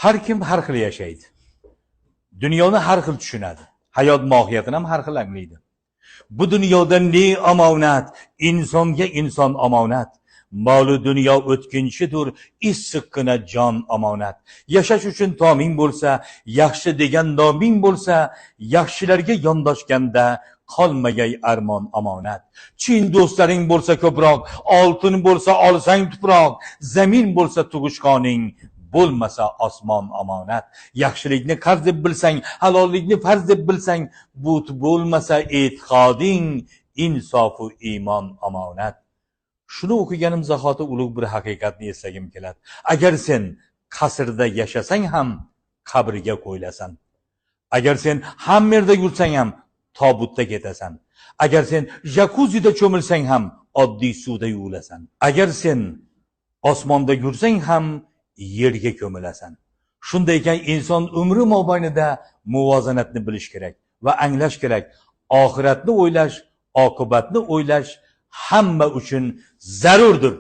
Har kim har xil yashaydi. Dunyoni har xil tushunadi. Hayot mohiyatini ham har xil anglaydi. Bu dunyoda ne omonat, insonga inson omonat. Molu dunyo o'tkinchidir, issiqqina jon omonat. Yashash uchun toming bo'lsa, yaxshi degan noming bo'lsa, yaxshilarga yondoshganda qolmagay armon omonat. Chin do'stlaring bo'lsa ko'proq, oltin bo'lsa olsang tuproq, zamin bo'lsa tug'ishqoning, bo'lmasa osmon omonat. Yaxshilikni qarz deb bilsang, halollikni farz deb bilsang, but bo'lmasa e'tiqoding, insofu iymon omonat. Shuni o'qiganim zahoti ulug' bir haqiqatni eslagim keladi. Agar sen qasrda yashasang ham qabrga qo'yilasan. Agar sen hammerda yursang ham tobutda ketasan. Agar sen jakuzida cho'milsang ham oddiy suvda yuvilasan. Agar sen osmonda yursang ham yerga ko'milasan. Shunday ekan, inson umri mobaynida muvozanatni bilish kerak va anglash kerak. Oxiratni o'ylash, oqibatni o'ylash hamma uchun zarurdir.